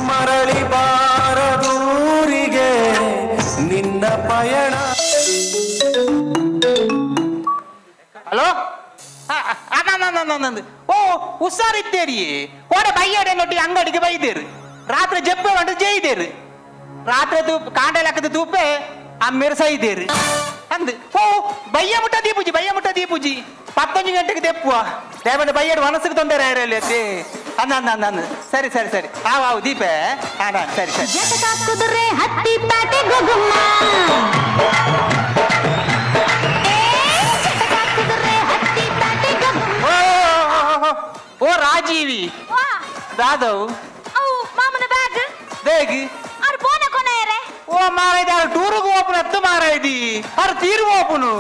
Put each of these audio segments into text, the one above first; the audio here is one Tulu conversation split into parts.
ಮರಳಿ ಬಾರದೂರಿಗೆ ನಿನ್ನ ಪಯಣ. ಹಲೋ, ಓ, ಹುಷಾರಿದ್ದೇರಿ. ಕೋಡೆ ಬೈಯಡೆ ನೊಟ್ಟಿ ಅಂಗಡಿಗೆ ಬೈದೇರು. ರಾತ್ರಿ ಜಪ್ಪೆ వంట ಜೈದೇರು. ರಾತ್ರಿ ತೂಪ್ ಕಾಂಡಲ್ ಹಾಕದ ತೂಪೆ ಅಮ್ಮೇರು ಸೈದೇರು ಅಂದ್. ಓ, ಬಯ್ಯ ಮುಟ್ಟ ದೀಪುಜಿ, ಬಯ್ಯ ಮುಟ್ಟ ದೀಪುಜಿ. 11 ಗಂಟೆಗೆ ತೆಪ್ಪುವ ದೇವನ ಬಯ್ಯಡು ಮನಸ್ಸಿಗೆ ತೊಂದರೆ ಆಯ್ರಲ್ಲಿ ಅತ್ತೆ. ಅಂದ ಅಂದ ಅಂದ ಅಂದ. ಸರಿ ಸರಿ ಸರಿ, ಆವ್ ಆವ್ ದೀಪೆ. ಹಾ, ಸರಿ ಸರಿ. ಜಟಕಾ ಕುದುರೆ ಹತ್ತಿ ಪ್ಯಾಟೆ ಗೊಗುಮ್ಮ. ಏ, ಜಟಕಾ ಕುದುರೆ ಹತ್ತಿ ಪ್ಯಾಟೆ ಗೊಗುಮ್ಮ. ಓ ಓ, ಓ, ಓ, ಓ ರಾಜೀವಿ. ವಾ. ದಾದವ್? ಅವು ಮಾಮನ ಬ್ಯಾಗ್. ದೇಗಿ? ಅವ್ರು ಪೋನ ಕೊನೆಯರೆ. ಓ ಮಾರಾಯ್ದ, ಟೂರುಗು ಓಪನ್ ಹತ್ತು ಮಾರಾಯ್ದಿ, ಅರ್ ತೀರು ಓಪನು.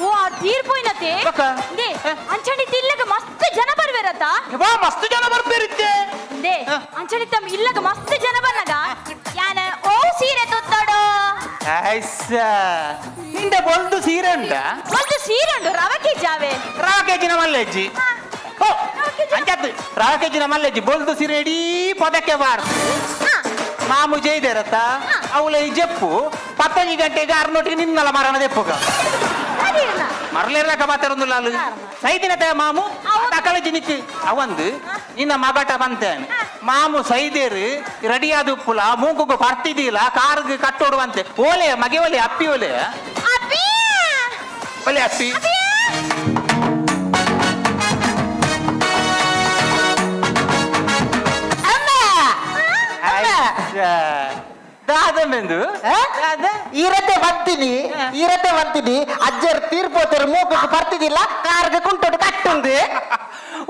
ಓ, ಆ ತೀರ್ ಪೋಯ್ನತೆ. ಬೊಕ್ಕ? They. ಹ? ಅಂಚಣಿ ತಿಲ್ಲಗ ಮಸ್ತ್ ಜನ ಬರ್ವೇರತ್ತ. ಬಾ, ಮಸ್ತ್ ಜನ ಬರ್ಬೇರಿತ್ತೆ. They. ಹ. ಅಂಚಣಿ ತಮ್ಮ ಇಲ್ಲಗ ಮಸ್ತ್ ಜನ ಬರ್ನಗ ಯಾನ ಓ ಸೀರೆ ತುತ್ತೋಡು? ಐಸ, ನಿಂದ ಬೊಲ್ದು ಸೀರೆ ಉಂಟ? ಒಂದು ಸೀರೆ ಉಂಡು, ರವಕೆ ಜಾವೆ. ರವ ಕೆಜಿನ ಮಲ್ಲೆಜ್ಜಿ. ಓ, ಅಂಚತ್ತು ರವ ಕೆಜಿನ ಮಲ್ಲೆಜ್ಜಿ. ಬೊಲ್ದು ಸೀರೆ ಇಡೀ ಪದಕ್ಕೆ ಬಾರ್ದು. ಮಾಮು ಜೈದೇರತ್ತ. ಅವಳ ಈ ಜಪ್ಪು 11 ಗಂಟೆಗೆ ಅರ್ನೊಟ್ಟಿಗೆ ನಿನ್ನಲ ಮರಣ ದೆಪ್ಪುಗ. ಮರಲೇರ್ಲಕ ಮಾತಾಡೊಂದು ಲಾಲು ಸೈದಿನ ಮಾಮು. ತಕಲಜಿ ನಿಕ್ಕು ಅವಂದು ನಿನ್ನ ಮಗಟ ಬಂತೇನೆ. ಮಾಮು ಸೈದೇರು ರೆಡಿಯಾದ ಉಪ್ಪುಲ ಮೂಗುಗು ಬರ್ತಿದ್ದಿಲ್ಲ, ಕಾರ್ಗ್ ಕಟ್ಟೋಡುವಂತೆ. ಓಲೆ ಮಗೆ, ಓಲೆ ಅಪ್ಪಿ, ಓಲೆ. ಅಪ್ಪಿ. ಒಲೆ ಅಪ್ಪಿ. ದಾದಂಬೆಂದು. ಈರತೆ ಬರ್ತೀನಿ, ಈರತೆ ಬರ್ತೀನಿ. ಅಜ್ಜರ್ ತೀರ್ಪೋತರು, ಮೂಕಕ್ಕೆ ಬರ್ತಿದ್ದಿಲ್ಲ, ಕಾರ್ಗೆ ಕುಂಟೋಡು ಕಟ್ಟುಂದು.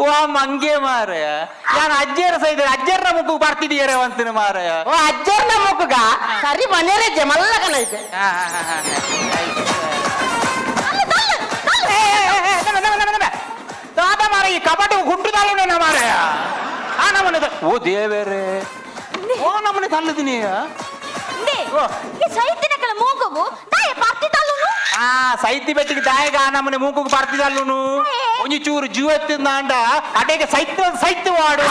ಓ ಮಂಗೆ ಮಾರಾಯ, ನಾನು ಅಜ್ಜರ ಸೈದ ಅಜ್ಜರ್ನ ಮುಗ್ಗು ಬರ್ತಿದೀಯರ ಅಂತೀನಿ ಮಾರಾಯ. ಓ, ಅಜ್ಜರ್ನ ಮೂಕುಗ ಸರಿ ಮನೆರಜ್ಜೆ ಮಲ್ಲಗನ ಐತೆ. ದಾದ ಮಾರ, ಈ ಕಬಡ್ಡಿ ಗುಂಟುದಾಲು ಮಾರಾಯ. ಆ ನಮ್ಮನೆ, ಓ ದೇವೇರೆ, ಓ ನಮ್ಮನೆ ತಲ್ಲದಿನಿ. ಓ. ಸೈತಿನಕಲ ಮೂಗುಗು ದಾಯ ಪರ್ತಿ ತಲ್ಲುನು. ಆ ಸೈತಿ ಬೆಟ್ಟಿಗೆ ದಾಯಗ ಆ ನಮ್ಮನೆ ಮೂಕುಗು ಬರ್ತಿದಲ್ಲುನು? ಒಂಜಿ ಚೂರು ಜೀವ ತಿಂದಾಂಡ ಅಡೆಗೆ ಸೈತ್ ಸೈತ್ ವಾಡು.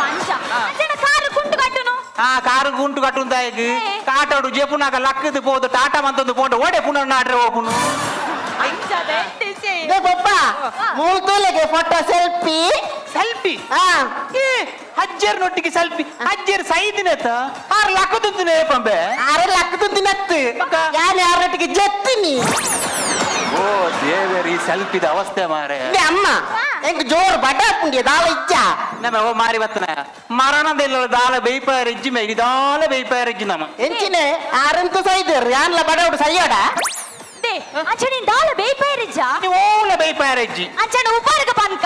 ಪಂಚ ಅಂಚನ ಕಾರು ಕುಂಟು ಕಟ್ಟುನು. ಆ ಕಾರು ಗುಂಟು ಕಟ್ಟುಂದಾಯಗ್ ಕಾಟಾಡು ಜೆಪುನಾಗ ಲಕ್ಕದು ಪೋದು ಟಾಟಾ ಮಂತೊಂದು ಪೋಂಡು ಓಡೆ ಪುನರ್ ನಾಡ್ರೆ ಹೋಗುನು. ಏ ಪಪ್ಪ, ಮೂರು ತೂಲೆಗೆ ಫೋಟೋ ಸೆಲ್ಫಿ. ಸೆಲ್ಫಿ? ಹಾ. ಏ, ಅಜ್ಜರ್ ನೊಟ್ಟಿಗೆ ಸೆಲ್ಫಿ? ಅಜ್ಜರ್ ಸೈದಿನತ ಆರ್ ಲಕ್ಕದುಂತುನೆ ಪಂಬೆ. ಆರೆ ಲಕ್ಕದು ತಿನ್ನತ್ತು. ಅಕ್ಕ. ಯಾನ್ ಯಾರೊಟ್ಟಿಗೆ ಜತ್ತಿನಿ. ಓ ದೇವೇರಿ, ಈ ಸೆಲ್ಫಿದ ಅವಸ್ಥೆ ಮಾರೆ. ಇದೆ ಅಮ್ಮ, ಎಂಕ್ ಜೋರು ಬಡ ಪುಂಡಿ ದಾಲ ಇಚ್ಚ. ನಮ್ಮ ಓ ಮಾರಿ ಬತ್ತನ ಮರಣದಿಲ್ಲ, ದಾಲ ಬೇಯ್ಪಾರ ಇಜ್ಜಿ ಮೇ ದಾಲ ಬೇಯ್ಪಾರ ಇಜ್ಜಿ ನಮ್ಮ. ಎಂಚಿನೆ, ಆರಂತೂ ಸೈದರ್, ಯಾನ್ಲ ಬಡವಡು ಸೈಯೋಡ. They, ಅಂಚನೆ ದಾಲ ಬೇಯ್ಪೈರಿಜ್ಜ? ನೀವು ಓಲ ಬೇಯ್ಪಾರ ಇಜ್ಜಿ. ಅಂಚನ ಉಪಾರಗ ಪನ್ಕ.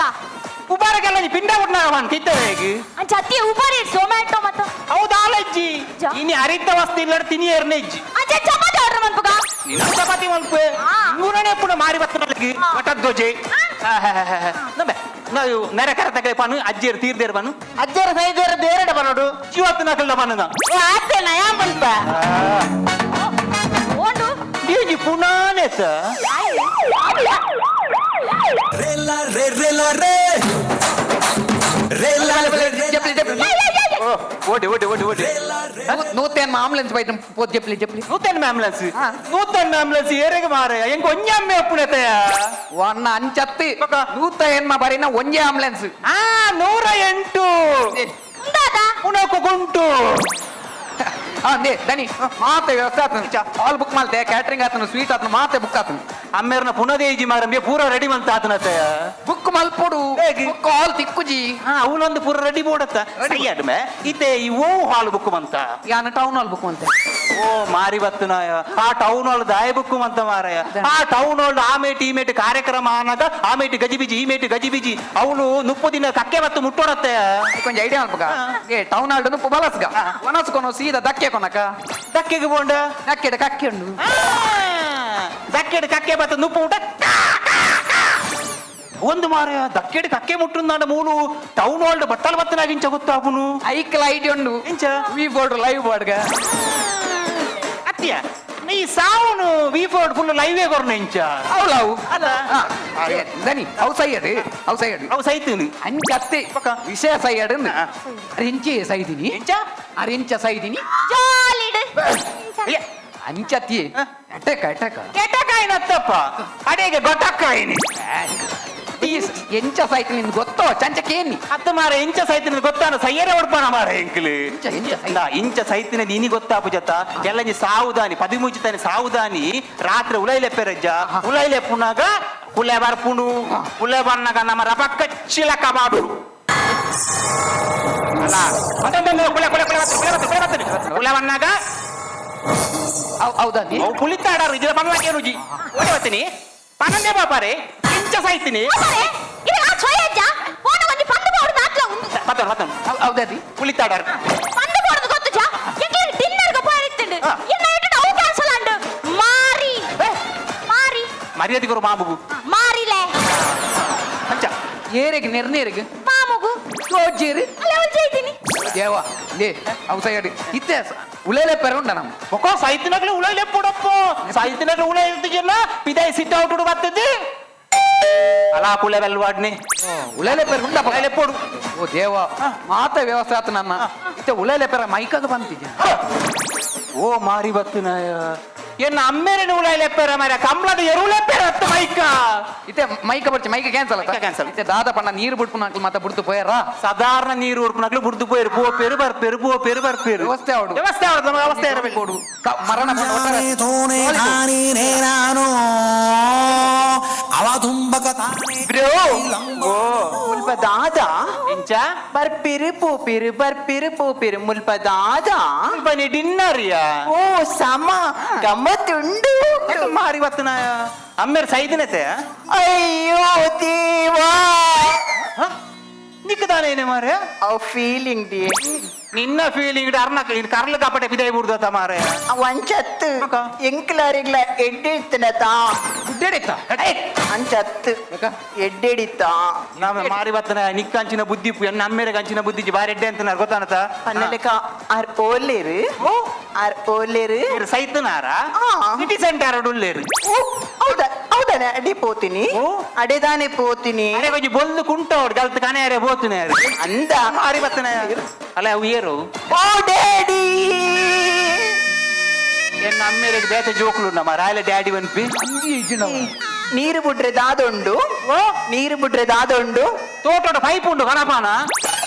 ಉಬಾರಗೆಲ್ಲ ಪಿಂಡ ಬಿಡ್ನಾಗ ಕಿತ್ತವೇಗ. ಅಂಚ ಅತ್ತಿಯ ಉಪಾರಿ ಸೊಮ್ಯಾಟೊ ಮತ್ತ. ಹೌದಾಲ ಇಜ್ಜಿ. ಜ. ಇನಿ ಅರಿತ ವಸ್ತು ಇಲ್ಲ, ತಿನಿಯರ್ನೆ ಇಜ್ಜಿ. ಅಂಚ ಚಪಾತಿ ಆರ್ಡರ್ ಮನ್ಪುಗ. ನಿನ್ನ ಚಪಾತಿ ಮಲ್ಪೆ. ಇಂಗುನೇ ಪುನ ಮಾರಿ ಬತ್ತನಲ್ಲಿಗೆ. ವಟದ್ದೋಜೆ ನಂಬೆ, ನಾವು ನೆರೆ ಕರೆತಕ್ಕೆ ಪನು ಅಜ್ಜಿಯರು ತೀರ್ದೇರು ಪನು. ಅಜ್ಜರ ಸೈದರ್ ದೇರಡ ಬನೋಡು. ಜೀವತ್ತು ನಕಲ್ದ ಪನುದ. ಓ ಆತೇನ ಯಾನ್ ಪನ್ಪ. ಓಂಡು. ಬೀಜಿ ಪುನಾನೆತ. ರೇಲ ರೇ ರೇಲ ರೇ ರೇಲ ರೇ ರೇ. చెప్పలి చెప్పలి. ಓ, ಓಡಿ ಓಡಿ ಓಡಿ ಓಡಿ. నూతెన్ ಆಂಬುಲೆನ್ಸ್ ಬೈಟ್ ಪೋದ್ చెప్పಲಿ చెప్పಲಿ. ನೂತನ್ ಆಂಬುಲೆನ್ಸ್, ನೂತನ್ ಆಂಬುಲೆನ್ಸ್ ಏರೆಗೆ ಮಾರೆ, ಎಂಕ್ ಒಂಜಮ್ಮೆ ಅಪ್ಪುನೆತೆಯ. ಒನ್ನ ಅಂಚತ್ತಿ. ಬೊಕ? ನೂತ ಏನ್ಮ ಬರಿನ ಒಂಜೆ ಆಂಬುಲೆನ್ಸ್. ಆ 108. ಉಂದಾದ? ಉಣಕು ಗುಂಟು. ಅಂದೆ ದನಿ ಮಾತೆ ವ್ಯವಸ್ಥೆ ಆತನು, ಹಾಲ್ ಬುಕ್ ಮಾಡ್ತೆ, ಕ್ಯಾಟ್ರಿಂಗ್ ಆತನು, ಸ್ವೀಟ್ ಆತನು, ಮಾತೆ ಬುಕ್ ಆತನು. ಅಮ್ಮೇರ್ನ ಪುನದೇಜಿ ಮಾರಂಬೆ, ಪೂರ ರೆಡಿ ಮಂತ ಆತನತೆಯ. ಬುಕ್ ಮಲ್ಪೊಡು. ಹೇಗೆ? Book hall ತಿಕ್ಕುಜಿ. ಹಾ, ಅವನೊಂದು ಪೂರ ರೆಡಿ ಬೋಡತ್ತ. ಸರಿ ಅಡ್ಮೆ, ಇತ್ತೆ ಈ ಓ ಹಾಲ್ ಬುಕ್ ಮಂತ. ಯಾನ ಟೌನ್ ಹಾಲ್ ಬುಕ್ ಮಂತೆ. ಓ ಮಾರಿ ಬತ್ತನಾಯ, ಆ ಟೌನ್ ಹಾಲ್ ದಾಯ ಬುಕ್ ಮಂತ ಮಾರಾಯ? ಆ ಟೌನ್ ಹಾಲ್ ಆ ಮೇಟಿ ಈ ಮೇಟಿ ಕಾರ್ಯಕ್ರಮ ಆನಾಗ ಆ ಮೇಟಿ ಗಜಿಬಿಜಿ, ಈ ಮೇಟಿ ಗಜಿಬಿಜಿ, ಅವಳು 30 ದಿನ ಕಕ್ಕೆ ಮತ್ತು ಮುಟ್ಟೋಡತ್ತೆ. ಕೊಂಚ ಐಡಿಯಾ ಮಲ್ಪಗ. ಏ, ಟೌನ್ ಹಾಲ್ ನುಪ್ಪು ಬಲಸ್ಗ ವನಸ್ಕೊನು ಸೀದಾ ದಕ್ಕೆ ಕೊನಕ. ದಕ್ಕೆಗೆ ಬೋಂಡ? ದಕ್ಕೆಡ ಕಕ್ಕೆ ಉಂಡು. ದಕ್ಕೆಡ್ ಕಕ್ಕೆ ಬತ್ತ ನುಪ್ಪು ಊಟ ಒಂದು ಮಾರಾಯ. ದಕ್ಕೆಡ್ ಕಕ್ಕೆ ಮುಟ್ಟುಂದಾಂಡ ಮೂಲು ಟೌನ್ ಹಾಲ್ ಬಟ್ಟಲ್ ಬತ್ತನಾಗಿಂಚ ಗೊತ್ತಾಪುನು. ಐಕ್ಲ ಐಡಿ ಉಂಡು. ಇಂಚ? ವಿ ಬೋರ್ಡ್ ಲೈವ್ ಬೋರ್ಡ್ಗ. ಅತ್ತಿಯ ಈ ಸಾವುನು ವಿ ಫೋರ್ಡ್ ಫುಲ್ ಲೈವೇ ಕೊರ್ನ ಇಂಚ. ಹೌಲಾವು. ಅಲ್ಲ. ದನಿ ಅವು ಸೈಯಡು, ಅವು ಸೈಯಡು. ಅವು ಸೈತುನು. ಅಂಚತ್ತೆ ವಿಷಯ ಸೈಯಡು. ಅರೆಂಚೆ ಸೈದಿನಿ. ಎಂಚ? ಅರೆಂಚ ಸೈದಿನಿ. ಜಾಲಿಡ್. ಅಯ್ಯ. ಅಂಚತ್ತಿ ಎಟಕ ಎಟಕ. ಕೆಟಕಾಯಿನತ್ತಪ್ಪ, ಅಡೇಗೆ ಗೊಟಕ್ಕಾಯಿನಿ. ಎಂಚ ಸೈತಿನಿ ಗೊತ್ತೋ ಚಂಚಕೇನಿ. ಅತ್ತ ಮಾರ, ಎಂಚ ಸೈತಿನ ಗೊತ್ತಾನ ಸೈಯರೆ ಒಡ್ಪಾನ ಮಾರ ಎಂಕ್ಲು. ಎಂಚ ಎಂಚ? ಇಂದ ಇಂಚ ಸೈತಿನ ನೀನಿ ಗೊತ್ತಾಪು ಜತ ಎಲ್ಲಂಜಿ ಸಾವುದಾನಿ ಪದಿಮೂಚಿತಾನಿ ಸಾವುದಾನಿ ರಾತ್ರಿ ಉಲೈಲೆಪ್ಪೆರಜ್ಜ. ಉಲೈಲೆಪ್ಪುನಾಗ ಕುಲೆ ಬರ್ಪುಂಡು. ಕುಲೆ ಬನ್ನಗ ನಮ್ಮ ರಪಕ್ಕ ಚಿಲಕ ಬಾಡು ಅಲ್ಲ, ಮತ್ತೊಂದೊಂದು ಕುಲೆ ಕುಲೆ ಕುಲೆ ಬರ್ತದೆ, ಕುಲೆ ಬರ್ತದೆ, ಕುಲೆ ಬರ್ತದೆ. ಕುಲೆ ಬನ್ನಾಗ ಹೌದಾನಿ. ಅವು ಕುಳಿತಾಡಾರು ಇದರ ಬನ್ನಲಾಗ ರುಜಿ ಓಡಿ ಬರ್ತೀನಿ ಪನ್ನೊಂದೇ ಬಾಪಾರೆ ಇಂಚ ಸಾಯ್ತೀನಿ. ಇದು ಆ ಚೊಯಜ್ಜ ಪೋನ ಒಂಜಿ ಪಂದು ಬೋರ್ಡ್ ದಾಟ್ಲ ಉಂದು. ಪತ್ತೊಂದು ಪತ್ತೊಂದು. ಹೌದಾದಿ. ಕುಳಿತಾಡಾರು. ಪಂದು ಬೋರ್ಡ್ ಗೊತ್ತು ಜಾ, ಎಂಕ್ಲೆ ಡಿನ್ನರ್ ಗೆ ಪೋಯಿತ್ತುಂಡು. ಆ. ಎನ್ನ ಇಟ್ಟು ಅವು ಕ್ಯಾನ್ಸಲ್ ಆಂಡ್. ಮಾರಿ ಮಾರಿ. ಮರ್ಯಾದೆ ಕೊರು ಮಾಮುಗು. ಮಾರಿಲೆ. ಅಂಚ. ಏರೆಗ್ ನೆರ್ನೇರೆಗ್? ಮಾಮುಗು. ತೋಜೇರು. ಅಲ್ಲ, ಅವ್ಳು ಜೈತೀನಿ. ದೇವ ಲೇ, ಅವು ಸೈಯಡು ಇತ್ತೆ ಉಲೇಲೆ ಪೆರುಂಡ ನಮ್ಮ. ಒಕ್ಕೋ ಸೈತಿನಾಗ್ಲೇ ಉಳ ಲೆಪ್ಪುಡಪ್ಪೋ, ಸೈತಿನಾಗ್ಲೇ ಉಳ ಇರ್ತಿದ್ಯಲ್ಲ, ಪಿದಾಯಿ ಸಿಟ್ ಔಟ್ ಬರ್ತದೆ ಅಲಾ ಕುಲೆ ಬೆಲ್ವಾಡ್ನಿ. ಉಲೇಲೆ ಪೆರುಂಡ. ಉಳ ಲೆಪ್ಪುಡು. ಓ ದೇವ, ಮಾತ ವ್ಯವಸ್ಥೆ ಆತು ನನ್ನ. ಇತ್ತೆ ಉಲೇಲೆ ಪೆರ ಮೈಕಾಗ ಬಂತಿದ್ಯ. ಓ ಮಾರಿ ಬತ್ತಿನಾಯ, ಎನ್ನ ಅಮ್ಮೇರನ ಉಳ ಲೆಪ್ಪೆರ ಮಾರ, ಕಮ್ಲದ ಎರುಳೆ ಲೆಪ್ಪೆರ ಹತ್ತು ಮೈಕ. ಇತ್ತೆ ಮೈಕ ಬರ್ಚಿ, ಮೈಕ ಕ್ಯಾನ್ಸಲ್. ಮೈಕ cancel. ಇತ್ತೆ ದಾದ ಪಣ್ಣ, ನೀರು ಬಿಡ್ಪುನ ಅಂಕಲ್ ಮಾತ ಬಿಡ್ತು ಪೋಯರ. ಸಾಧಾರಣ ನೀರು ಉಡ್ಪುನಾಗ್ಲು ಬುಡ್ದು ಪೋಯರು, ಪೋಪೇರು ಬರ್ಪೇರು, ಪೋಪೇರು ಬರ್ಪೇರು. ವ್ಯವಸ್ಥೆ ಆವಡು. ವ್ಯವಸ್ಥೆ ಆವಡು, ನಮ್ಮ ವ್ಯವಸ್ಥೆ ಇರಬೇಕು. ಕೊಡು ಮರಣ ಪಂಡ ಒಟ್ಟಾರೆ. ತೋನೆ ತಾನೇ ನೇನಾನೋ ಅವಧುಂಬಕ ತಾನೇ. ಬ್ರೋ. ಓ. ಮುಲ್ಪ ದಾದ? ಎಂಚ? ಬರ್ಪಿರು ಪೋಪಿರು ಬರ್ಪಿರು ಪೋಪಿರು ಮುಲ್ಪ ದಾದ? ಬನ್ನಿ ಡಿನ್ನರ್ ಯಾ. ಓ ಸಮ ಗಮ್ಮತ್ತುಂಡು. ಮಾರಿ ಬತ್ತಿನಾಯ, ಅಮ್ಮೇರು ಸೈದಿನತೆ. ಅಯ್ಯೋ ದೇವಾ. ನಿಕ್ಕದಾನೇನೆ ಮಾರೆ? ಅವ್ ಫೀಲಿಂಗ್ ಡಿ. ನಿನ್ನ ಫೀಲಿಂಗ್ ಅರ್ನ ಕರ್ಲ ಕಾಪಟೆ ಬಿದಾಯಿ ಬಿಡ್ದತ್ತ ಮಾರೆ. ವಂಚತ್ತು. ಅಕ್ಕ. ಎಂಕ್ಲಾರಿಗ್ಲ ಎಡ್ಡೆಡ್ತನತಾ. ಗುಡ್ಡೆಡಿತ್ತ. ಅಂಚತ್ತು. ಯಾಕ? ಎಡ್ಡೆಡಿತ್ತ. ನಮ್ಮ ಮಾರಿ ಬತ್ತನ, ನಿಕ್ಕ ಅಂಚಿನ ಬುದ್ಧಿ ಎನ್ನ ಅಮ್ಮೇರೆಗೆ ಅಂಚಿನ ಬುದ್ಧಿ ಬಾರಿ ಎಡ್ಡೆ ಅಂತ ಗೊತ್ತಾನತ. ಪನ್ನಲೆಕ ಆರ್ ಓಲೇರು. ಓ. ಆರ್ ಓಲೇರು. ಸೈತನಾರ. ಆ. City centre ಉಳ್ಳೇರು. ಓ ಹೌದಾ? ಹೌದಾನೆ ಅಡಿ ಪೋತೀನಿ. ಓ. ಅಡೆದಾನೆ ಪೋತೀನಿ. ಅರೆ ಕೊಂಚ ಬೊಲ್ದು ಕುಂಟ ಅವ್ರು ಗಲ್ತ ಕಣೆ ಬೋತುನೆ. ಅಂದ. ಮಾರಿ ಬತ್ತನ ಅಲ್ಲ, ಅವು ಏರು. ಓ ಡ್ಯಾಡಿ. ಎನ್ನ ಅಮ್ಮೇರೆಗೆ ಬೇತೆ ಜೋಕ್ಲು ನಮ್ಮ ರಾಯಲ ಡ್ಯಾಡಿ ಒನ್ಪಿ. ನೀರು ಬಿಡ್ರೆ ದಾದೊಂಡು? ಓ. ನೀರು ಬಿಡ್ರೆ ದಾದೊಂಡು? ತೋಟೋಟ ಪೈಪ್ ಉಂಡು ಗಣಪಾನ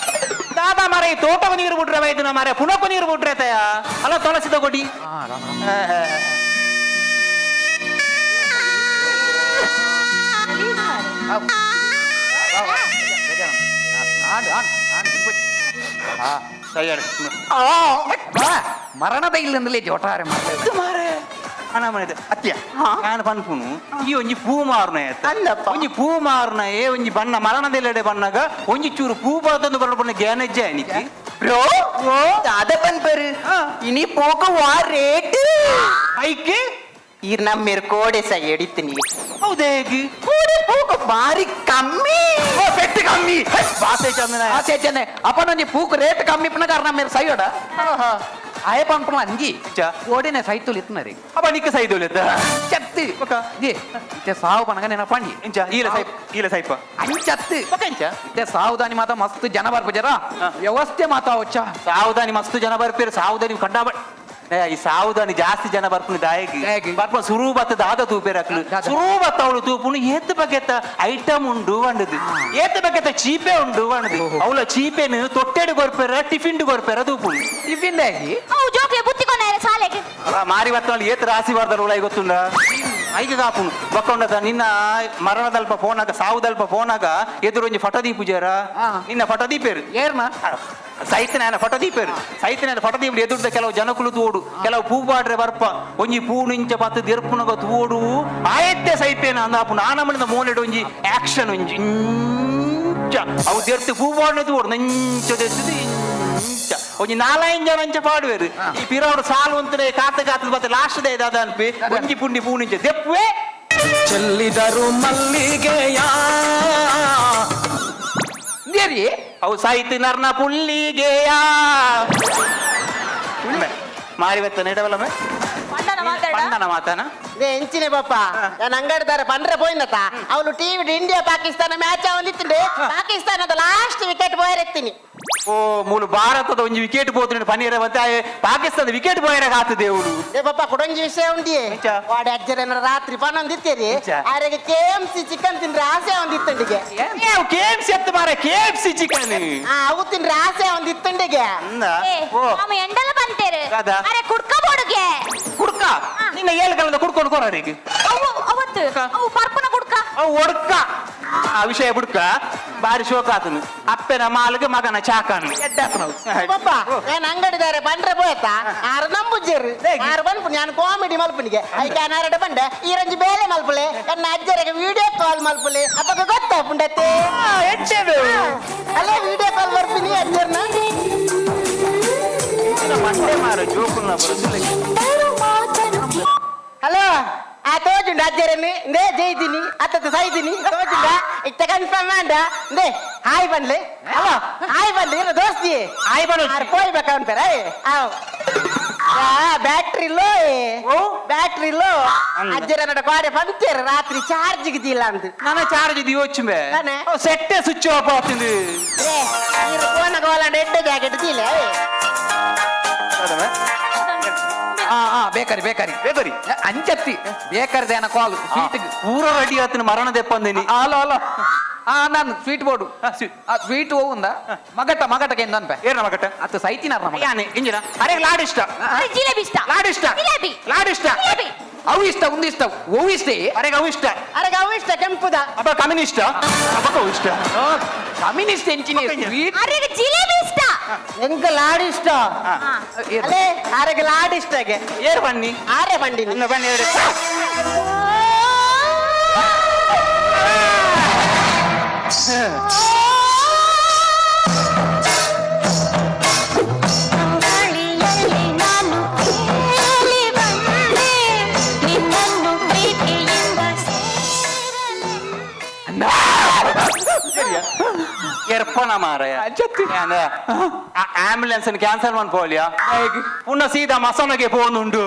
ದಾದಾ ಮಾರ, ಈ ತೋಟಕ್ಕೆ ನೀರು ಬಿಟ್ರೆ ಬೈದು ಮಾರೆ, ಪುನಕ್ಕೂ ನೀರು ಬಿಟ್ರೆ ತಯ ಅಲ್ಲ, ತುಳಸಿದ ಕೊಡಿ. ಮರಣದ ಇಲ್ಲಂದಲೇ ಒಟ್ಟಾರೆ ಮಾರೆ. ಅನಾಮನೆ ಅತ್ಯ. ಹಾ? ನಾನು ಪನ್ಪುನು, ಈ ಒಂಜಿ ಪೂ ಮಾರುನ. ಅಲ್ಲಪ್ಪ. ಒಂಜಿ ಪೂ ಮಾರುನಯೇ, ಒಂಜಿ ಬಣ್ಣ ಮರಣದೆಲ್ಲೆಡೆ ಬಣ್ಣಗ ಒಂಜಿ ಚೂರು ಪೂ ಬಾತೊಂದು ಬಣ್ಣ ಬಣ್ಣ ಗ್ಯಾನೇಜ್ ಅನಿತಿ. ಬ್ರೋ, ದಾದ ಪನ್ಪರು? ಇನಿ ಪೋಕ ವಾ ರೇಟ್. ಐಕೆ. ಈರ್ ನಮ್ಮ ಕೋಡೆ ಸಹ ಎಡಿತೀನಿ. ಹೌದೇ? ಹೇಗೆ? ಕೋಡೆ ಪೋಕ ಬಾರಿ ಕಮ್ಮಿ. ಓ ಪೆಟ್ಟು ಕಮ್ಮಿ ಬಾಸೆ ಚಂದನ. ಆಸೆ ಚೆನ್ನೆ ಅಪ್ಪನೊಂಜಿ ಪೂಕ್ ರೇಟ್ ಕಮ್ಮಿ ಇಪ್ಪನ ಕಾರಣ ಮೇರೆ ಸೈಯೋಡ ಆಯ ಪನ್ಪುನ ಅಂಜಿ. ಅಂಚ? ಓಡಿನ ಸೈತುಲ್ ಇತ್ತನರಿ. ಅಪ್ಪ ನಿಕ್ಕ ಸೈದೋಲೆತ್ತ. ಚತ್ತಿ. ಬೊಕ? ಜಿ ಇತ್ತೆ ಸಾವು ಪನಗ ನೆನಪಂಡಿ. ಇಂಚ ಈಲ ಸೈಪ್, ಈಲ ಸೈಪ. ಅಂಚತ್ತು. ಬೊಕ ಇಂಚ? ಇತ್ತೆ ಸಾವುದಾನಿ ಮಾತ ಮಸ್ತ್ ಜನ ಬರ್ಪುಜರ. ಹಾ. ವ್ಯವಸ್ಥೆ ಮಾತ ಒಚ್ಚ. ಸಾವುದಾನಿ ಮಸ್ತ್ ಜನ ಬರ್ಪೇರು, ಸಾವುದಾನಿ ಕಂಡಾಬ ಏ, ಈ ಸಾವುದಾನಿ ಜಾಸ್ತಿ ಜನ ಬರ್ಪುನಿ ದಾಯಗಿ. ದಾಯೆಗ್? ಬರ್ಪ ಸುರು ಬತ್ತ ದಾದ ತೂಪೇರು ಅಕ್ಲು. ದಾದ. ಸುರು ಬತ್ತ ಅವಳು ತೂಪುನು ಏತ್ ಬಗೆತ ಐಟಮ್ ಉಂಡು వండుದು, ಏತ್ ಬಗೆತ ಚೀಪೆ ಉಂಡು వండుದು. ಅವಳ ಚೀಪೆನು ತೊಟ್ಟೆಡು ಕೊರ್ಪೆರ, ಟಿಫಿನ್ ಕೊರ್ಪೆರ ತೂಪುನು. ಟಿಫಿನ್ ದಾಗಿ. ಅವು ಜೋಕ್ಲೆ ಬುತ್ತಿಕೊನ ಸಾಲೆಗೆ. ಅಲ್ಲ, ಮಾರಿ ಬತ್ತವಳು ಏತ್ ರಾಸಿ ಬರ್ದಾರ ಉಳಾಯಿ ಗೊತ್ತುಂಡ ಐಗ ಕಾಪುನು ಬಕ್ಕೊಂಡದ. ನಿನ್ನ ಮರಣದಲ್ಪ ಫೋನಾಗ, ಸಾವುದಲ್ಪ ಫೋನಾಗ ಎದುರೊಂಜಿ ಫೋಟೋ ದೀಪುಜಾರ. ಹಾ. ನಿನ್ನ ಫೋಟೋ ದೀಪೇರು. ಏರ್ನ? ಸೈತನ ಫೋಟೋ ದೀಪೇರು. ಸೈತನ ಫೋಟೋ ದೀಪ ಎದುರ್ದ ಕೆಲವು ಜನಕುಲು ತೋಡು, ಕೆಲವು ಪೂ ಪಾಡ್ರೆ ಬರ್ಪ. ಒಂಜಿ ಪೂ ನಿಂಚ ಪತ್ತು ದೆರ್ಪುನಗ ತೋಡು ಆಯತ್ತೆ ಸೈಪೇನ ಅಂದಾಪು. ನಾನಮನಿಂದ ಮೋನೆಡು ಒಂಜಿ ಆಕ್ಷನ್ ಒಂಜಿ ಇಂಚ ಅವು ದೆರ್ತು ಪೂ ಪಾಡ್ನೆ ತೋಡು ನಂಚ ದೆರ್ತದು ಇಂಚ ಒಂಜಿ ನಾಲೈನ್ ಜನ ಅಂಚ ಪಾಡುವೆರು. ಈ ಪಿರವಡು ಸಾಲು ಅಂತನೆ ಕಾತ ಕಾತದ ಮತ್ತೆ ಲಾಸ್ಟ್ they ದಾದ ಅನ್ಪಿ ಒಂಜಿ ಪುಂಡಿ ಪೂ ನಿಂಚ ದೆಪ್ಪುವೆ. ಚೆಲ್ಲಿದರು ಮಲ್ಲಿಗೆಯ. ದೇರಿ. ಅವು ಸಾಹಿತ್ಯ ನರ್ನ ಪುಲ್ಲಿಗೆಯ ಮಾರಿ ಬೆತ್ತ ನೆಡವಲ್ಲಮೆ. ಪಂಡ. ಪಂಡನ ಮಾತಾಡ ಪಂಡನ ಮಾತಾನ. They ಎಂಚಿನೆ ಪಾಪ ನಾನು ಅಂಗಡಿದಾರ ಪಂಡ್ರೆ ಪೋಯಿನತ ಅವಳು ಟಿವಿ ಇಂಡಿಯಾ ಪಾಕಿಸ್ತಾನ ಮ್ಯಾಚ್ ಅವನಿತ್ತುಂಡೆ ಪಾಕಿಸ್ತಾನದ ಲಾಸ್ಟ್ ವಿಕೆಟ್ ಪೋಯರೆತ್ತೀನಿ. ಓ ಮೂಲು ಭಾರತದ ಒಂಜಿ ವಿಕೆಟ್ ಪೋತುಂಡು ಪನೀರ ಮತ್ತೆ ಪಾಕಿಸ್ತಾನದ ವಿಕೆಟ್ ಪೋಯರ ಕಾತು దేవుಡು. They ಪಾಪ ಕುಡೊಂಜಿ ವಿಷಯ ಉಂಡಿಯೇ. ಎಂಚ? ವಾಡೆ ಅಜ್ಜರೇನ ರಾತ್ರಿ ಪನೊಂದಿತ್ತೇರಿ. ಎಂಚ? ಆರೆಗೆ ಕೆ ಎಂ ಸಿ ಚಿಕನ್ ತಿಂದ್ರೆ ಆಸೆ ಒಂದಿತ್ತುಂಡಿಗೆ. ಕೆ ಎಫ್ ಸಿ ಎತ್ತು ಮಾರ ಕೆ ಎಫ್ ಸಿ ಚಿಕನ್. ಆ ಅವು ತಿಂದ್ರೆ ಆಸೆ ಒಂದಿತ್ತುಂಡಿಗೆ. ಏ, ಓ ಅಮ್ಮ ಎಂಡಲ ಬಂತೇರು. ದಾದಾ. ಅರೆ ಕುಡ್ಕ ಬೋಡುಗೆ. ಕುಡ್ಕ ನಿನ್ನ ಏಳು ಕಾಲದ ಕುಡ್ಕೊಂಡು ಕೊರೋರಿಗೆ. ಅವು ಅವತ್ತು ಅವು ಪರ್ಪನ ಕುಡ್ಕ. ಅವು ಒಡ್ಕ ಆ ವಿಷಯ ಬುಡ್ಕ ಬಾರಿ ಶೋಕ ಆತನು ಅಪ್ಪನ ಮಾಲ್ಗೆ ಮಗನ ಚಾಕನು. ಪಾಪ ನಾನು ಅಂಗಡಿದಾರೆ ಪಂಡ್ರೆ ಪೋಯತ್ತ ಆರು ನಂಬುಜ್ಜೇರು ಆರು ಬನ್ಪು ನಾನು ಕಾಮಿಡಿ ಮಲ್ಪನಿಗೆ ಐಕೆ ನಾರಡ ಬಂಡೆ ಈರಂಜಿ ಬೇಲೆ ಮಲ್ಪುಲೆ ನನ್ನ ಅಜ್ಜರಿಗೆ ವಿಡಿಯೋ ಕಾಲ್ ಮಲ್ಪುಲೆ ಅಪ್ಪಗ ಗೊತ್ತಾಪುಂಡತ್ತೆ. ಅಲ್ಲೇ ವಿಡಿಯೋ ಕಾಲ್ ಬರ್ತೀನಿ ಅಜ್ಜರ್ನ. ಮಂಡೆ ಮಾರ ಜೋಕುಲ್ನ ಬರೋದಿಲ್ಲ. ಹಲೋ ಆ ತೋಜುಂಡ ಅಜ್ಜರನ್ನು ಇಂದೇ ಜೈತೀನಿ ಅತ್ತತ್ತ ಸೈತೀನಿ ತೋಜುಂಡ ಇತ್ತ ಕನ್ಫರ್ಮ್ ಅಂಡ ಇಂದೇ ಹಾಯ್ ಬನ್ಲೆ. ಹಲೋ ಹಾಯ್ ಬನ್ಲೆ ಇರೋ ದೋಸ್ತಿ. ಹಾಯ್ ಬನ್ಲು. ಆರ್ ಪೋಯ್ಬೇಕ ಅನ್ಪೇರ ಆವ್ ಬ್ಯಾಟ್ರಿ ಲೋ. ಓ? ಬ್ಯಾಟ್ರಿ ಲೋ. ಅಂದ. ಅಜ್ಜರ ನಡ ಕೋಡೆ ಪಂಚೇರು ರಾತ್ರಿ ಚಾರ್ಜ್ ಗಿದಿಲ್ಲ ಅಂದು. ನನ್ನ ಚಾರ್ಜ್ ಇದು ಯೋಚನೆ. ತಾನೆ? ಸೆಟ್ಟೆ ಸ್ವಿಚ್ ಆಫ್ ಆಗ್ತಿಂದು. ಏ ನೀರು ಫೋನ್ ಗೋಲಾಂಡ ಎಡ್ಡೆ ಜಾಕೆಟ್ ದಿಲ್ಲ. ಆ ಆ ಬೇಕರಿ ಬೇಕರಿ. ಬೇಕರಿ. ಅಂಚತ್ತಿ ಬೇಕರಿದ ಏನ ಕಾಲ್ ಸ್ವೀಟ್. ಪೂರ ರೆಡಿ ಆತನ ಮರಣ ದೆಪ್ಪಂದಿನಿ. ಹಲೋ ಹಲೋ ಆ ನಾನು ಸ್ವೀಟ್ ಬೋರ್ಡು. ಆ, sweet. ಆ ಸ್ವೀಟ್ ಹೋಗುಂದ ಮಗಟ ಮಗಟಕ್ಕೆ ಎಂದು ಅನ್ಪೆ. ಏನ ಮಗಟ? ಅತ್ತು ಸೈತಿನಾರ ಮಗ. ಯಾನೆ ಇಂಜಿನ ಅರೆ ಲಾಡು ಇಷ್ಟ. ಅರೆ ಜಿಲೇಬಿ ಇಷ್ಟ. ಲಾಡು ಇಷ್ಟ. ಜಿಲೇಬಿ. ಲಾಡು ಇಷ್ಟ. ಜಿಲೇಬಿ. ಅವು ಇಷ್ಟ ಒಂದು ಇಷ್ಟ ಅವು ಇಷ್ಟೇ. ಅರೆಗೆ ಅವು ಇಷ್ಟ. ಅರೆಗೆ ಅವು ಇಷ್ಟ ಕೆಂಪುದ. ಅಪ್ಪ ಕಮ್ಯುನಿಸ್ಟ್ ಅಪ್ಪಕ್ಕ ಅವು ಇಷ್ಟ. ಕಮ್ಯುನಿಸ್ಟ್ ಎಂಚಿನ ಸ್ವೀಟ್. ಅರೆ ಜಿಲೇಬಿ ಇಷ್ಟ. ಎಂಕ ಲಾಡು ಇಷ್ಟ. ಹಾ. ಅಲೇ ಆರೆಗೆ ಲಾಡು ಇಷ್ಟಗೆ. ಏರು ಬನ್ನಿ. ಆರೆ ಬಂಡಿನಿ. ಇನ್ನು ಬನ್ನಿ ಏರು. ಗಾಳಿಯಲ್ಲಿ ನಾನು ತೇಲಿ ಬಂದೆ ನಿನ್ನನ್ನು ಪ್ರೀತಿಯಿಂದ ಎರ್ಪನ ಮಾರಾಯ. ಆಂಬ್ಯುಲೆನ್ಸ್ ಕ್ಯಾನ್ಸಲ್ ಮಾಡ್ಬೋಲಿಯಾ ಪುನಃ ಸೀದಾ ಮಸನಗೆ ಫೋನ್ ಉಂಟು.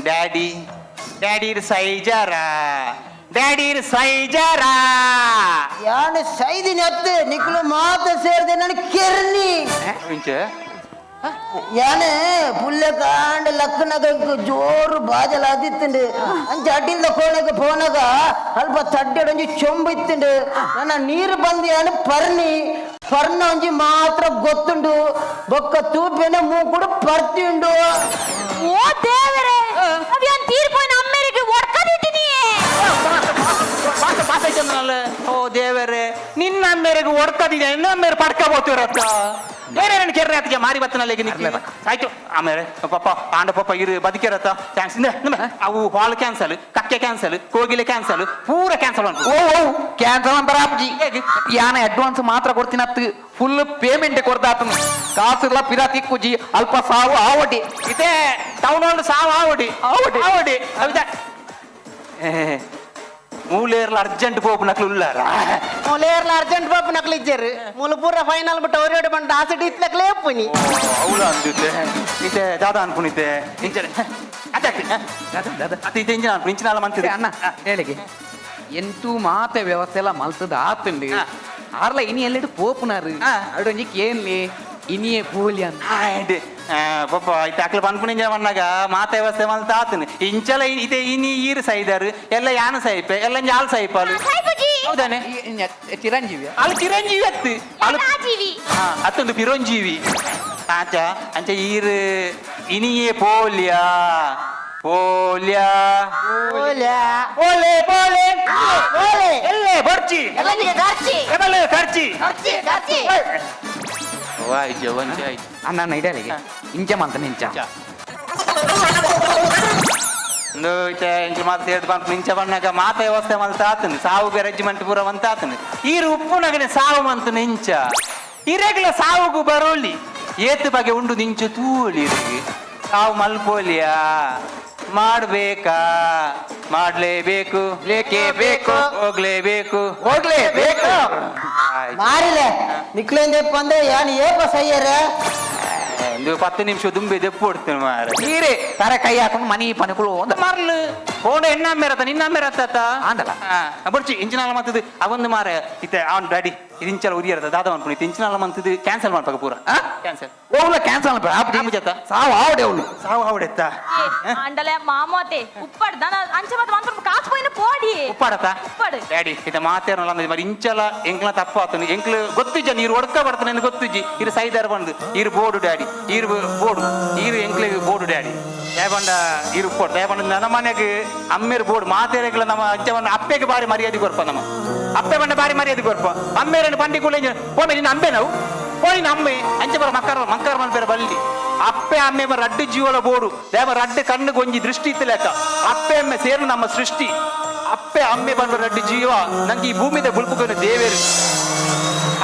ಡ್ಯಾಡಿ ಡ್ಯಾಡಿ ಸೈಜಾರ ಡ್ಯಾಡಿ ಸೈಜಾರ. ಯಾನು ಸೈದಿನಿ ಅತ್ತು ನಿಕ್ಲು ಮಾತ ಸೇರಿದೆ ನಾನು ಕೆರ್ನಿ. ಇಂಚೆ ಯಾನೆ ಪುಲ್ಲೆ ಕಾಂಡ ಲಕ್ಕನಗ ಜೋರು ಬಾಜಲ ಅದಿತ್ತುಂಡು ಅಂಚ ಅಡ್ಡಿಂದ ಕೋಣಗ ಪೋನಗ ಅಲ್ಪ ತಡ್ಡೆಡೊಂಜಿ ಚೊಂಬು ಇತ್ತುಂಡು ನನ್ನ ನೀರು ಬಂದು ಯಾನು ಪರ್ನಿ ಪರ್ನ ಒಂಜಿ ಮಾತ್ರ ಗೊತ್ತುಂಡು ಬೊಕ್ಕ ತೂಪೆನೆ ಮೂಕುಡು ಪರ್ತಿಂಡು. ಓ ದೇವರೇ ಅವ್ಯಾನ್ ತೀರ್ಪೋಯ್ನ ಅಮ್ಮೇರಿಗೆ ಒಡ್ಕದಿದ್ದೀನಿ. ಪಾಸ ಪಾಸ ಚಂದ್ರಲ್ಲ. ಓ ದೇವರೇ ನಿನ್ನ ಮೇರೆಗೆ ಒಡ್ಕದಿದೆ ನಿನ್ನ ಮೇರೆ ಪಡ್ಕ ಹೋಗ್ತಿರತ್ತ ಬೇರೆ ನನ್ನ ಕೆರ್ರೆ ಆತಿಗೆ ಮಾರಿ ಬತ್ತನಲ್ಲಿ ಆಯ್ತು ಆಮೇಲೆ ಪಪ್ಪ ಪಾಂಡ ಪಪ್ಪ ಇರು ಬದುಕಿರತ್ತ thanks. ಅವು ಹಾಲ್ ಕ್ಯಾನ್ಸಲ್ ಕಕ್ಕೆ ಕ್ಯಾನ್ಸಲ್ ಕೋಗಿಲೆ ಕ್ಯಾನ್ಸಲ್ ಪೂರ ಕ್ಯಾನ್ಸಲ್ ಉಂಟು. ಓ ಓ ಕ್ಯಾನ್ಸಲ್ ಅಂತಾರ ಅಪ್ಜಿ. ಯಾನ ಅಡ್ವಾನ್ಸ್ ಮಾತ್ರ ಕೊಡ್ತೀನಿ ಅತ್ತು ಫುಲ್ ಪೇಮೆಂಟ್ ಕೊಡ್ತಾತನು ಕಾಸುಲ್ಲ ಪಿರಾ ತಿಕ್ಕುಜಿ ಅಲ್ಪ ಸಾವು ಆವಟಿ. ಇದೇ ಟೌನ್ ಹಾಲ್ ಸಾವು ಆವಡಿ. ಆವಡಿ. ಆವಡಿ ಅವಿದ ಮೂಲೇರ್ಲ ಅರ್ಜೆಂಟ್ ಪೋಪು ನಕ್ಲು ಉಲ್ಲಾರ. ಮೂಲೇರ್ಲ ಅರ್ಜೆಂಟ್ ಬಾಬು ನಕ್ಲು ಇಜ್ಜೇರು ಮೂಲು ಪೂರ ಫೈನಲ್ ಬಿಟ್ಟು ಅವ್ರೇಡು ಬಂಡ ಆಸಿಡ್ ಇತ್ಲಕ್ಲೇ ಪುನಿ. ಅವಳ ಅಂದಿದ್ದೆ ಇತ್ತೆ ದಾದಾ ಅನ್ಪುನಿತೆ ಇಂಚನೆ ಅತ್ತೆ ಅತ್ತೆ ಇತ್ತೆ ಇಂಜಿನ ಅನ್ಪು ಇಂಚಿನ ಮಂತಿದೆ. ಅಣ್ಣ ಹೇಳಿಗೆ ಎಂತೂ ಮಾತೆ ವ್ಯವಸ್ಥೆ ಎಲ್ಲ ಮಲ್ತದ ಆತುಂಡು. ಆರ್ಲ ಇನಿ ಎಲ್ಲೆಡು ಪೋಪುನಾರು. ಅಡೊಂಜಿ ಕೇನ್ಲಿ ಇನಿಯೇ ಪೋಲಿ ಅಂತ. ಆಯ್ತು ಪಪ್ಪ ಇತ್ತೆ ಅಕ್ಲು ಪನ್ಪುನಿಂಜ ಮಣ್ಣಾಗ ಮಾತೆ ವ್ಯವಸ್ಥೆ ಮಲ್ತ ಆತನು ಇಂಚಲ ಇತ್ತೆ ಇನಿ ಈರು ಸೈದಾರು ಎಲ್ಲ ಯಾನು ಸೈಪೆ ಎಲ್ಲ ಜಾಲ್ ಸೈಪಾಲು. ಸಾಯ್ಬುಜಿ. ಹೌದಾನೆ. ಚಿರಂಜೀವಿ. ಅಲ್ಲಿ ಚಿರಂಜೀವಿ ಅತ್ತು ಅಲು ರಾಜೀವಿ. ಅತ್ತೊಂದು ಪಿರಂಜೀವಿ ಆಚ ಅಂಚ ಈರು ಇನಿಯೇ ಪೋಲ್ಯಾ ಪೋಲ್ಯಾ. ಓಲ್ಯಾ. ಪೋಲೆ ಪೋಲೆ. ಓಲೆ. ಎಲ್ಲೇ ಬರ್ಚಿ. ಎಲ್ಲನಿಗೆ ಖರ್ಚಿ. ಎಬಲೆ ಖರ್ಚಿ. ಖರ್ಚಿ ಖರ್ಚಿ. ವಾಯ್ತು ಒಂಚೆ ಆಯ್ತು. ಅಣ್ಣ ಅಣ್ಣ ಇಡಲಿಗೆ ಇಂಚ ಮಂತ ನಿಂಚ. ಇಂಚ ಮಾತು ಸೇರ್ದು ಬಂತು ನಿಂಚ ಬಣ್ಣಗ ಮಾತ ವ್ಯವಸ್ಥೆ ಮಲ್ತ ಆತನು ಸಾವುಗೆ ರೆಜಿಮೆಂಟ್ ಪೂರ ಮಂತ ಆತನು ಈರು ಉಪ್ಪುನಗನೆ ಸಾವು ಮಂತು ನಿಂಚ ಇರೆಗ್ಲ ಸಾವುಗು ಬರೋಲಿ ಏತು ಬಗೆ ಉಂಡು ನಿಂಚು ತೂಲಿ ಇರಿಗೆ ಸಾವು ಮಲ್ಪೋಲಿಯಾ ಮಾಡ್ಬೇಕಾ ಮಾಡ್ಲೇಬೇಕು ಲೇಕೆ ಬೇಕು. ಹೋಗ್ಲೇಬೇಕು ಹೋಗ್ಲೇಬೇಕು. ಮಾರಿಲೆ ನಿಕ್ಲೇಂದೆ ಪಂದೆ ಯಾನ್ ಏಪ ಸೈಯರೆ? ಒಂದು 10 ನಿಮಿಷ ದುಂಬೆ ದೆಪ್ಪು ಹೊಡ್ತೇನೆ ಮಾರೆ. ನೀರೇ ತರೆ ಕೈ ಹಾಕೊಂಡು ಮನಿ ಪನಕುಲು ಒಂದ. ಮರ್ಲು ಕೋಡ ಎಣ್ಣ ಮೇರತ ನಿನ್ನ ಮೇರತ್ತ. ಆಂಡಲ. ಬೊಡ್ಚಿ ಇಂಚಿನಾಲ ಮಂತದ್ದು ಅವೊಂದು ಮಾರೆ ಇತ್ತೆ ಅವನ್ ಡ್ಯಾಡಿ ಇದು ಇಂಚಲ ಉರಿಯರದ ದಾದ ಅನ್ಕೊಂಡು ಇತ್ತೆ ಇಂಚಿನಾಲ ಮಂತದ್ದು ಕ್ಯಾನ್ಸಲ್ ಮಾಡ್ಪಾಕ ಪೂರ. ಆ? ಕ್ಯಾನ್ಸಲ್. ಓವ್ಲ ಕ್ಯಾನ್ಸಲ್ ಆಪುಜತ್ತ? ಸಾವು ಆವಡೆ ಅವಳು. ಸಾವು ಆವಡೆತ್ತ? ಏ, ಆಂಡಲೆ ಮಾಮೋತೆ ಉಪ್ಪಾಡು ದಾನ ಅಂಚ ಮಾತ್ರ ಮಂತ್ರ ಕಾಸು ಪೋಯಿನ ಪೋಡಿ. ಉಪ್ಪಾಡತ್ತ? ಉಪ್ಪಾಡು. ಡ್ಯಾಡಿ ಇತ್ತೆ ಮಾತೇನಲ್ಲ మరి ಇಂಚಲ ಎಂಕ್ಲ ತಪ್ಪಾತನು ಎಂಕ್ಲ ಗೊತ್ತಿಜ್ಜ ನೀರು ಒಡ್ಕ ಬರ್ತಾನೆ ಎಂದು ಗೊತ್ತಿಜ್ಜಿ. ಇರು ಸೈದಾರ ಬಂದು ಇರು ಬೋಡು ಡ್ಯಾಡಿ, ಇರು ಬೋಡು, ಇರು ಎಂಕ್ಲೆಗ್ ಬೋಡು ಡ್ಯಾಡಿ. ದಯಪಂಡ ಇರು ಪೋಡು ದಯಪಂಡ ನನ್ನ ಮನೆಗೆ ಅಮ್ಮೇರು ಬೋಡು ಮಾತೇರೆಗ್ಲ. ನಮ್ಮ ಅಜ್ಜವನ್ನ ಅಪ್ಪೆಗೆ ಬಾರಿ ಮರ್ಯಾದೆ ಕೊರ್ಪ. ನಮ್ಮ ಅಪ್ಪೆ ಬಂಡ ಬಾರಿ ಮರ್ಯಾದೆ ಕೊರ್ಪ. ಅಮ್ಮೇರನ್ನು ಬಂಡಿ ಕೂಡ ಪೋಮೆ ನಿನ್ನ ಅಂಬೆ ನಾವು ಪೋಯಿನ ಅಮ್ಮೆ ಅಂಚೆ ಬರ ಮಕ್ಕರ ಮಕ್ಕರ ಮಲ್ಪೆರ ಬಲ್ಲಿ. ಅಪ್ಪೆ ಅಮ್ಮೆ ಬರ ರಡ್ಡು ಜೀವಲ ಬೋಡು ದೇವ ರಡ್ಡು ಕಣ್ಣು ಗೊಂಜಿ ದೃಷ್ಟಿ ಇತ್ತು ಲೆಕ್ಕ. ಅಪ್ಪೆ ಅಮ್ಮೆ ಸೇರು ನಮ್ಮ ಸೃಷ್ಟಿ. ಅಪ್ಪೆ ಅಮ್ಮೆ ಬಂದ ರಡ್ಡು ಜೀವ ನಂಗೆ ಈ ಭೂಮಿದ ಬುಲ್ಪುಕೊಂಡು ದೇವೇರು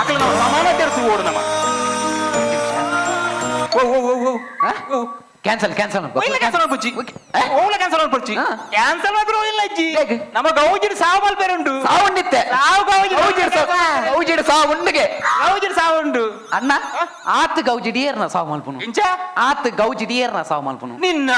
ಅಕ್ಕಲ ನಮ್ಮ ಸಮಾನತೆ ಓಡು ನಮ್ಮ ಓ ಓ ಓ ಓ ಓ. Cancel cancel. ಇಲ್ಲ, ಕ್ಯಾನ್ಸಲ್ ಮಾಡ್ಪುಚ್ಚಿ. ಓಲ ಕ್ಯಾನ್ಸಲ್ ಮಾಡ್ಪುಚ್ಚಿ. ಹಾ. ಕ್ಯಾನ್ಸಲ್ ಮಾಡಿದ್ರು ಇಲ್ಲ ಅಜ್ಜಿ. ಹೇಗೆ? ನಮ್ಮ ಗೌಜಿಡ್ ಸಾವು ಮಲ್ಪೇರು ಉಂಟು. ಸಾವುಂಡಿತ್ತೆ. ಸಾವು ಗೌಜಿ. ಗೌಜಿಡ್ ಸಾವು, ಗೌಜಿಡ್ ಸಾವುಂಡಿಗೆ. ಗೌಜಿಡ್ ಸಾವು ಉಂಟು. ಅಣ್ಣ, ಆತ್ ಗೌಜಿಡ್ ಏರ್ನ ಸಾವು ಮಲ್ಪುನು? ಇಂಚ. ಆತ್ ಗೌಜಿಡ್ ಏರ್ನ ಸಾವು ಮಲ್ಪುನು? ನಿನ್ನ